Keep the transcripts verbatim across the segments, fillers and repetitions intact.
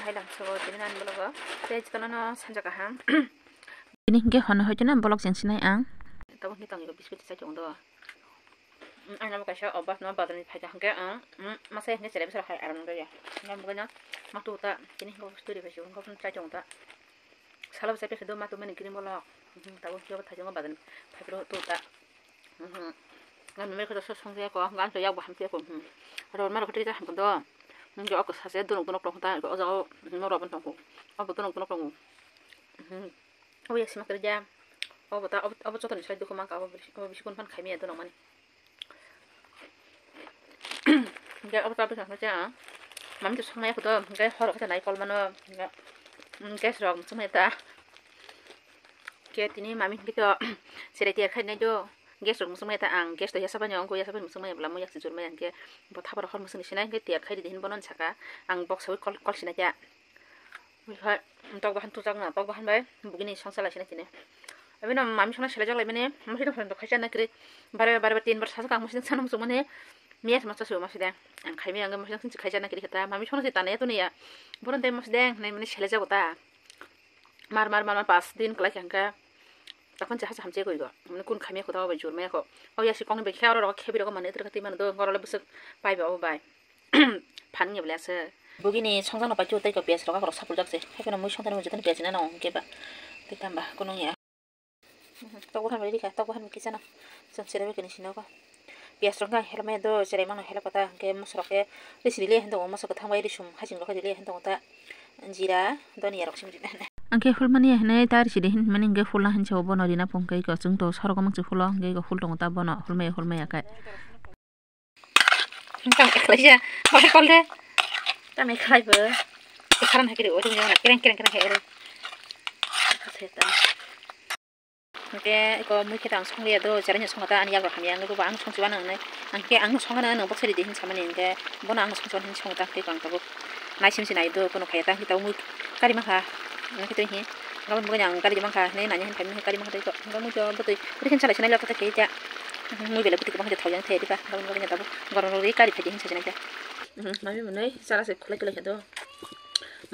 Hai lang so tini nani vlog o. Tei chikon no sanja kaham. Tini hingke hono hoiteno vlog cheng sinai ang. Tabo hingke tong ego biscuit chai tong do. Ang abo kaisa obas no bazar ni phaikha hingke ang masa hingke cherai bwswk hai aram do ya. Ang bo no matu ta tini hingke story bai se hingke chai tong ta. Salo bwsai pekhe do matu mani green bolok. Tabo hingke thaijak bazar ni phaikhe do ta. Ngan mero khe song ya ko, ngan to yak bo hamte ko. Aro mero khe ta ham do. Nang jo ko sase dunok dunok tong ta, o jaga mero ban tong ko. Abo dunok dunok tong ko. Obo ya sima kere ja. Obo ta, obo, obo joto ni sai dukhu manka, obo bisi, obo bisi kun phan khaimya dunok mani. Hingke obo ta bwsang khe ja. Mami to songmaya khe do, hingke horo khe nai kol mano. Hingke, mm, gas rok songmaya ta. Ke tini mami hingke to, serai tiya khai nai do. Gas rok musuk maya ta ang, gas to yasa bani ongko, yasa bani musuk maya bwla mo yak si jur maya hingke bo thaparo hor musuk ni sinai hingke tiya khai di hin bono saka ang bok sawi kol, kol sinai kya. Wi hai, tok bahan tu jak na, tok bahan bai bugini songsa lai sinai tini. Abino mami songna selai jak lai mani, masi dong songna khai chana kiri, bare bare tin bar sajak ang masi dong sana musuk mani, miya sama chasu masi dong, ang khai miya ang masi dong khai chana kiri kata, mami songna si tane tu niya, boron dai masi dong, nai mani selai jago ta. Mar, mar, mar, mar, pas din kwlai kha hwnkhe. Tokon cha hasa hamche koi go. Mane kun khamya kho, tabo bai jur maya kho. O ya si kongni bai khe oro rogo khebi rogo mane twi kha twi mano do, ngoro le bwswk pai ba obo bai. Phan ngi bole ase. Bugini songjakno pai chu tei ko piyaj rok akhoro sapul jak se. Haikhe no mui songthani mui jotono piyaj hinwi nang hwnkhe ba. Tei tamba kunung ya. Tok bahan bai rikha, tok bahan kisa no. Chwng sere bai kani sino ko. Piyaj rok khe helmet do, cherai mano helmet kota, hwnkhe moso rok khe risi rili hinwi tongo, moso kwthang bai risum haching rok khe rili hinwi tongo ta, jira, doniya rok simi rina hinwi. Ang khe hul mani hinwi ta risi di hinmani hwnkhe hula hinwi sao bono rina pung khe eko chwng to sorok mangsi hulo hwnkhe eko hul tongo ta bono hul maya hul maya khe. Tamo khlaisa, kol de. Tamo khlai bo. Karan hakiri o, kereng kereng kereng hai oro. Hwnkhe eko mui khe ta ang songlia do, cherai no songo ta ani yagra hamya, ang bo ang songsi uanang nai. Ang khe ang songana nang boksa ridi hin samani hwnkhe bono ang songsi uanang hin songo ta tei ang tabuk. Nai sim si nai do, kono khaya ta hwnkhe tabuk mui kari mankha. Ang khe tei hin gabon bwkhe ang kari mankha, hinwi nani hin phaimani kari mankha tei ko. Ang mui do bwtwi bwtwi khe salai sinai lok ta khe ta. Mui belai bwtwi kwbang khe thok yang thai diba, gabon bwkhe tabuk gorom rwi kari phaidi hin sajinai ta. Mami mwnwi chara se khulai khulai khe do.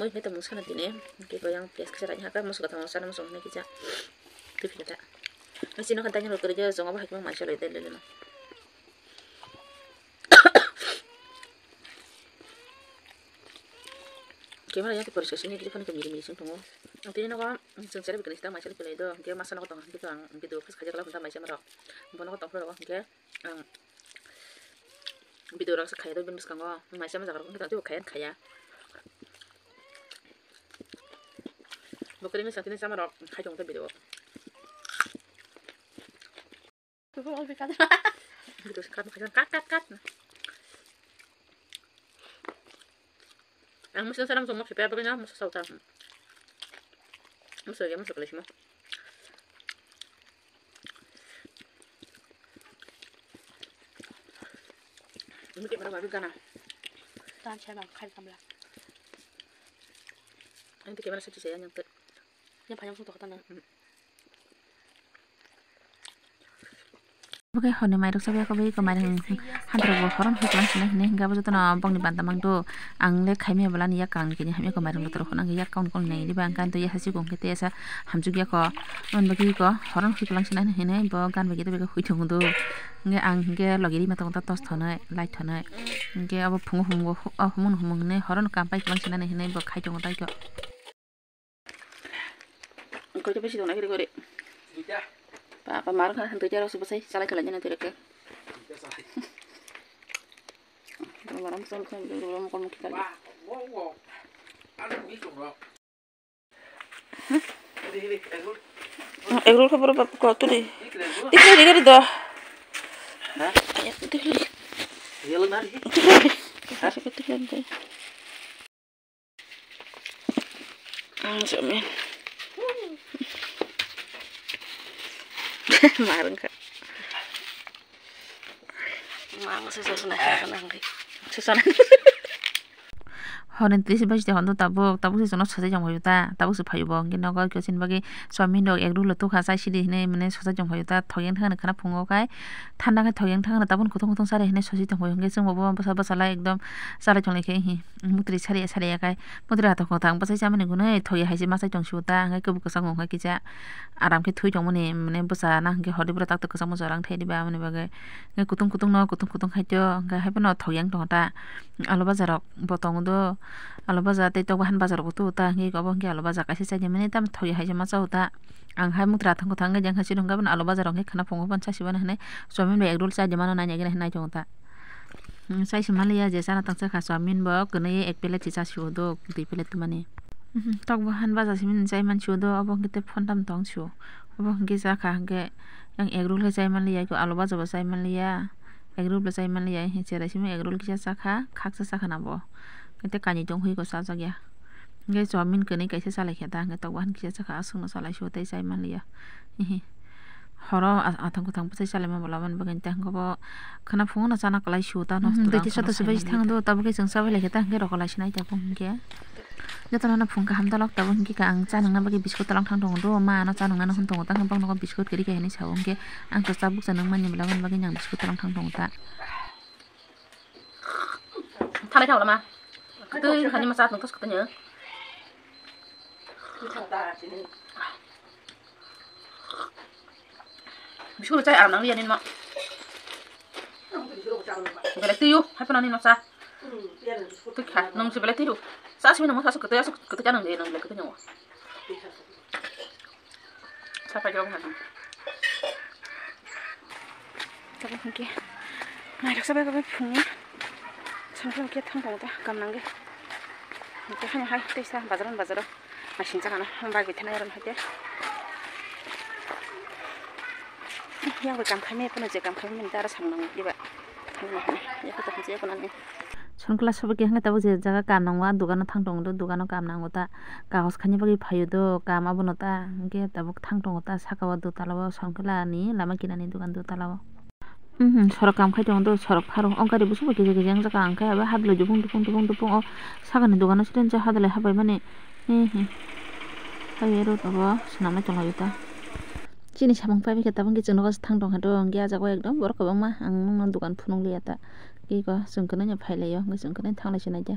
Mui khe tongmung sana tini, hwnkhe bo yang piyaj kisa raini haka, moso kwthang sana moso hwnwi kisa. Twi phika ta. Nasi no khan tanya rok kwrwi, jongo bo hai kwbang mai chalai tei lele no. Camera yang poriskar sini, kisa phone kami miri sing tongo. Tini nogo, chwng chere bikini sita mai chalai pulai do, hwnkhe masa nogo tong, hwnkhe to ang video post khaijak la, hwnta mai chalai rok. Bo nogo tong phuru rok, hwnkhe. Ang video rok se khaya do bini bwskango, maisa ma jaga rok wngkha tei bo khaya khaya. Bo kwrwi wngkha tini chama rok khai tongo tei video o. Video se cut, cut, cut, cut, cut. Ang musa sana musa mo khipe abagina musa sauta. Musa ya musa kalai sima. Ini kayak mana baru gana. Tan saya bang khai kamla. Ini kayak mana sih saya yang ter. Yang panjang tuh kata na. Oke, honi mairok sabi ako bai ko mairok hantrok bo horon hoi tong sinai hinui hingke abo jotono bongni banta mang do. Ang le khaimya bwlani yak kang kini hamya ko mairok joto rok nang yak kang kong nai riba ang kanto ya hasi kong kete esa hamjuk ya ko. Ang bagwi ko horon hoi tong sinai hinui bo gan bagwi to hui tong do. Hingke ang hingke logi rima tong ta tos thonoi light thonoi. Hingke abo phungo humungo humung humung hinui horon kam pai tong sinai hinui bo khai tong tai ko. Koi to bisi dona kiri kori. Papa mar khan hantu jaro subu sai chalai chalai jana tere ke. Maram sol kan dulu rom kon kita. Egro ko bro bab ko tu di. Tikle di gari do. Ha? Tikle. Yelo nari. Tikle. Ha? Tikle di. Ang samin. Marang ka. Mang susana susana ngai. Susana. Horni tris baji tongkha tabuk, tabuk se chwngno sajak tongphio ta, tabuk se phaio bo, hwnkhe nogo khe chini bagwi chowmin rok egg roll rok tukha chai sidi hinwi mane sajak tongphio ta, thokyang thangni khwna phungo khai thanda khai thokyang thangno tabuk kutung kutung chari hinwi sajak tongphio, hwnkhe chwngbo bo bwsa bwsa lai ekdom chalai tonglai khe hi mutri sari sari ya khai mutri hathok kwthang bwsai chamani hwnwi thokya hai se machai tongsio ta, hwnkhe kubui kwchang wngkha kisa aram khe thwi tongmani mane bwsa na hwnkhe hordi bwrwi tak tak kwchangma jora wngthai diba, aboni bagwi hwnkhe kutung kutung no kutung kutung khai tio, hwnkhe haiphano thokyang tongo ta. Alu baja rok bo tongo do, alu baja tei tok bahan baja rok bo tubu ta, hwnkhe obo hwnkhe alu baja kaisa chaini mani tamo thokya hai se ma chao ta. Ang hai mutra thang thang wngkha chini hwnkhe bono alu baja rok hwnkhe khwna phungo bono chasi bono hinwi chowmin bai egg roll chai di mano naina gini hinwi nai tongo ta. Hmm, chai se manliya je chana tang chakha chowmin bo kwnwi ek plate se chasio do dui plate twmani. Mhm, tok bahan baja simi chai mansio do obo hwnkhe tei phone tam tong sio. Obo hwnkhe chakha hwnkhe yang egg roll khe chai manliya, alu baja bo chai manliya. Egg roll bo chai manliya, hini cherai simi egg roll kisa chakha, khaksa chakha na bo. Tei kainwi tong hui ko chajak ya. Hwnkhe chowmin kwnwi kaisa chalaikha ta, hwnkhe tok bahan kisa chakha, aswkno chalaisio tei chai manliya. Hihi. Horo a-, athang kwthang bwsai chalaima bwla mani bagwi tei hwnkhe bo khwna phungo no chana kwlaisio ta, nosto tei kisa to se bai thang do, tabuk khe chwng chabai laikha ta, hwnkhe rw kwlai sinai ta hwnkhe. Jotono no phung kaham dalok tabuk hwnkhe ang cha nangna bagwi biscuit tolang thang tongo do, ma ano cha nangna no hwn tongo ta, hwnkhe bokno biscuit kwrwi kha hinwi sao hwnkhe. Ang to chabuk cha nang mani bwla mani bagwi ang biscuit tolang thang tongo ta. Thalai thaola ma. Twi khani ma cha tong thos kotanya. Biscuit chai ang nang liya ni ma. Belai twi yo, hai phano ni ma cha. Twi kha, nung se belai twi yo. Sa simi nung sa su kotanya, su kotanya nang de nang belai kotanya. Sapai jok nang. Tabuk hwnkhe mairok sabai sabai phungo. Sankhe hwnkhe thang tongo ta kam nangwi. Hwnkhe haino hai teisa bazar hwn bazaro. Asing chakano bagwi thanai oro hai te. Yang bai kam khaimani phano je kam khaimani ta aro samung nang diba. Yang bai hwnwi. Yakho tong hwnse yakho nangni. Son class sobo khe hwnkhai tabuk je jaga kam nango, a dogano thang tongo do, dogano kam nango ta, kagos khaina bagwi phaio do, kam abono ta, hwnkhe tabuk thang tongo ta, saka o dotala o, son kla ni lama kinani dogan dotala o. Mhm, sorok kam khai tongo do, sorok pharo, o gari bwswk bai kisa kisa wng jakha, hwnkhe abo hadlwi dupung dupung dupung dupung o sakani dogano side o hadlwi habaimani, hihi, hai aro tabuk swnamwi tonglaio ta. Chini samung paibai khe tabuk hwnkhe chwng nogo thang tongkha do, hwnkhe ah jaga o ekdom borok kwbangma, ang nukno dogan phunukliya ta. Eko chwng kwnwi no phailaio, hwnkhe chwng kwnwi thanglai se naidi.